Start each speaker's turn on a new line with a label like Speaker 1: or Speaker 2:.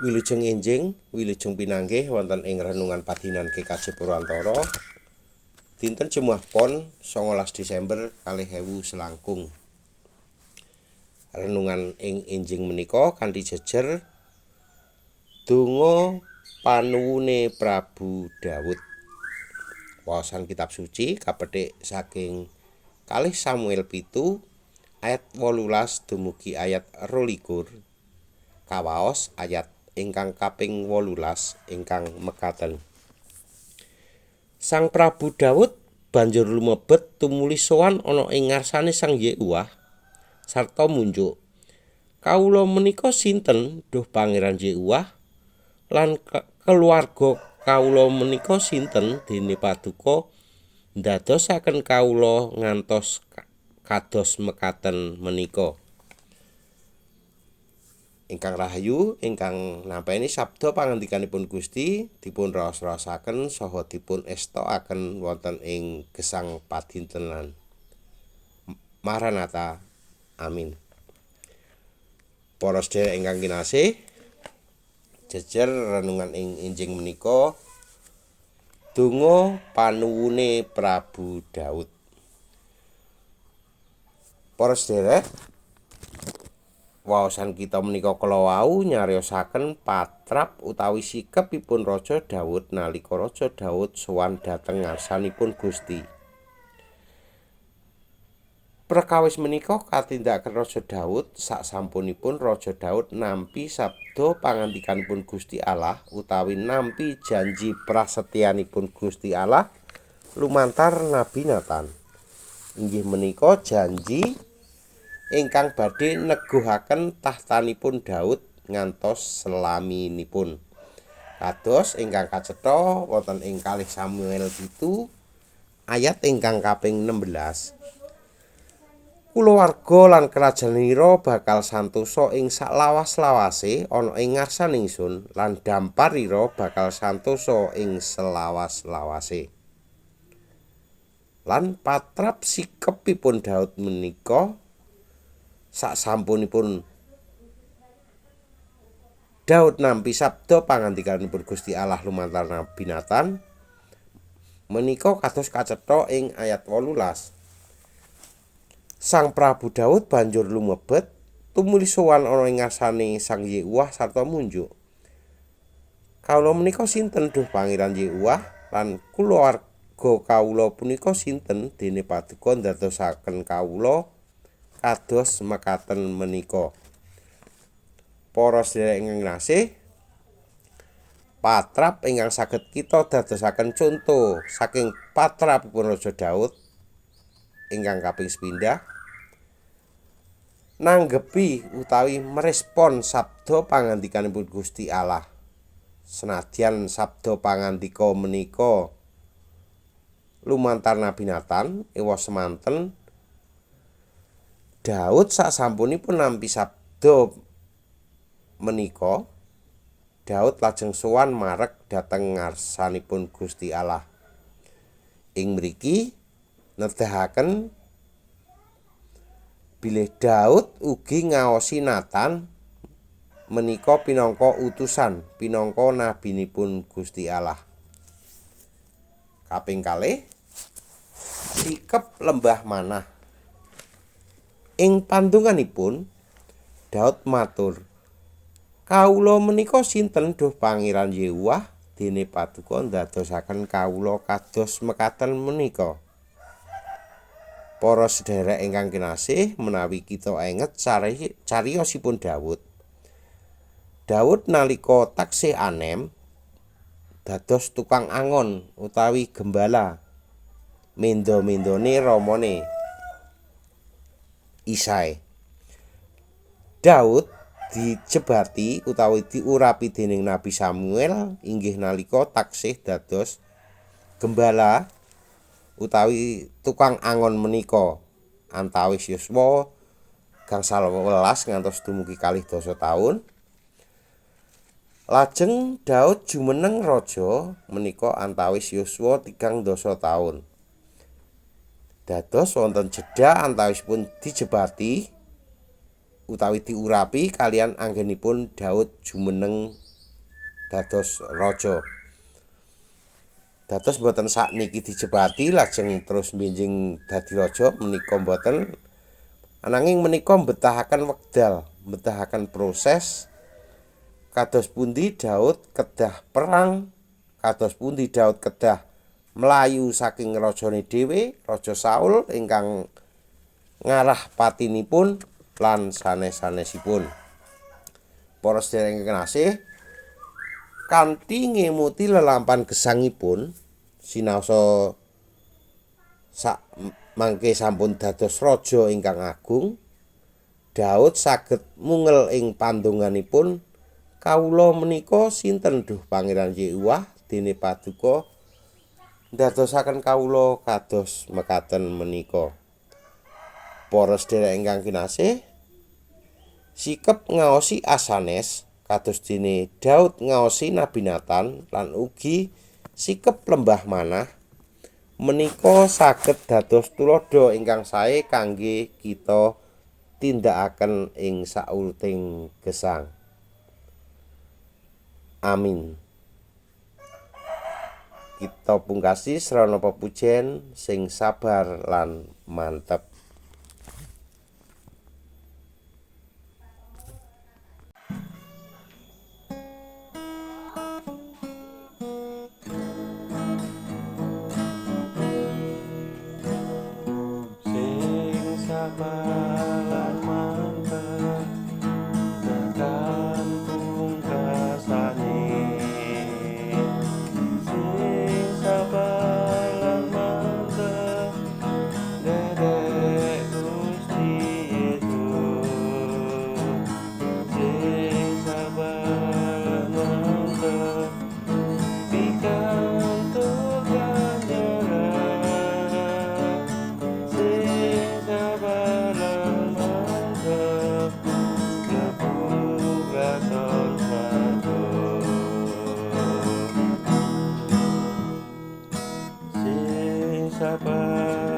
Speaker 1: Wilujeng enjing, wilujeng pinanggih wonten ing renungan padinan GKJ Purwantara. Dinten Jemuah Pon 19 Desember 2000 selangkung. Renungan ing enjing menika kanthi jejer Donga panuwune Prabu Daud. Waosan kitab suci kapethik saking 2 Samuel 7 ayat 18 dumugi ayat 22. Kawaos ayat ingkang kaping 18 ingkang mekaten. Sang Prabu Daud banjur lumebet tumuli sowan ana ing ngarsane Sang Yehuwah sarta munjuk, "Kawula menika sinten, duh Pangeran Yehuwah, lan keluarga kawula menika sinten dene paduka ndadosaken kawula ngantos kados mekaten menika?" Ingkang rahayu ingkang nampeni sabda pangandikanipun Gusti dipun raos-raosaken saha dipun estokaken wonten ing gesang padintenan. Maranatha. Amin. Para sedherek ingkang kinasih, jejer renungan ing enjing menika donga panuwune Prabu Daud. Para sedherek, waosan kita menika kala wau nyariosaken patrap utawi sikepipun Raja Daud nalika Raja Daud sowan dhateng ngarsanipun Gusti. Prekawis menika katindakaken Raja Daud sasampunipun Raja Daud nampi sabda pangandikanipun Gusti Allah utawi nampi janji prasetyanipun Gusti Allah lumantar Nabi Nathan. Inggih menika janji ingkang badhe neguhaken tahtanipun Daud ngantos selaminipun. Kados ingkang kacetha wonten ing 2 Samuel 7 ayat ingkang kaping 16. Kulawarga lan kerajaanira bakal santosa ing saklawas-lawase ana ing ngarsan ingsun lan damparira bakal santosa ing selawas-lawase. Lan patrap sikepipun Daud menika sasampunipun Daud nampi sabda pangandikanipun Gusti Allah lumantar Nabi Nathan menika kados kacetha ing ayat 18. Sang Prabu Daud banjur lumebet tumuli sowan ana ing ngarsane Sang Yehuwah sarta munjuk, "Kawula menika sinten, duh Pangeran Yehuwah, lan kulawarga kawula punika sinten dene paduka ndadosaken kawula kados mekaten menika?" Para sedherek ingkang kinasih, patrap ingkang saged kita dadosaken conto saking patrapipun Raja Daud ingkang kaping sepindah nanggepi utawi merespon sabda pangandikanipun Gusti Allah. Senadyan sabda pangandika menika lumantar Nabi Nathan ewa semanten Daud sasampunipun nampi sabda menika, Daud lajeng sowan marek dhateng ngarsanipun Gusti Allah. Ing mriki nedahaken bilih Daud ugi ngaosi Nathan menika pinangka utusan, pinangka nabinipun Gusti Allah. Kaping kalih, sikep lembah manah. Ing pandonganipun Daud matur, "Kawula menika sinten, duh Pangeran Yehuwah, dene paduka ndadosaken kawula kados mekaten menika?" Para sedherek ingkang kinasih, menawi kita enget cariyosipun Daud. Daud nalika taksih anem dados tukang angon utawi gembala mendo-mendone ramane Isai. Daud dijebati utawi diurapi dening Nabi Samuel inggih nalika taksih dados gembala utawi tukang angon menika antawis yuswa gangsal welas ngantos dumugi 12 taun. Lajeng Daud jumeneng raja menika antawis yuswa 30 taun. Dados wonten jeda antawisipun dijebati utawi diurapi kaliyan anggenipun Daud jumeneng dados raja. Dados mboten sakniki dijebati lajeng terus benjing dadi raja menika mboten, ananging menika mbetahaken wekdal, mbetahaken proses kados pundi Daud kedah perang, kados pundi Daud kedah mlayu saking rajane dhewe, Raja Saul ingkang ngarah patinipun lan sanes-sanesipun. Para sedherek ingkang kinasih, kanthi ngemuti lelampahan gesangipun sinaosa sak mangke sampun dados raja ingkang agung, Daud saged mungel ing pandonganipun, kawula menika sinten duh Pangeran Yehuwah dene paduka ndadosaken kawula kados mekaten menika. Para sedherek ingkang kinasih, sikep ngaosi asanes kados dene Daud ngaosi Nabi Nathan lan ugi sikep lembah manah menika saged dados tuladha ingkang sae kangge kita tindakaken ing sauruting gesang. Amin. Kita pungkasi srana pepujen sing sabar lan mantep.
Speaker 2: Sing sabar lan mantep tekan pungkasane, sing sabar lan mantep nderek Gusti Yesus, sing sabar lan mantep pikantuk ganjaran, sing sabar lan mantep mlebu kraton swarga. Sing sabar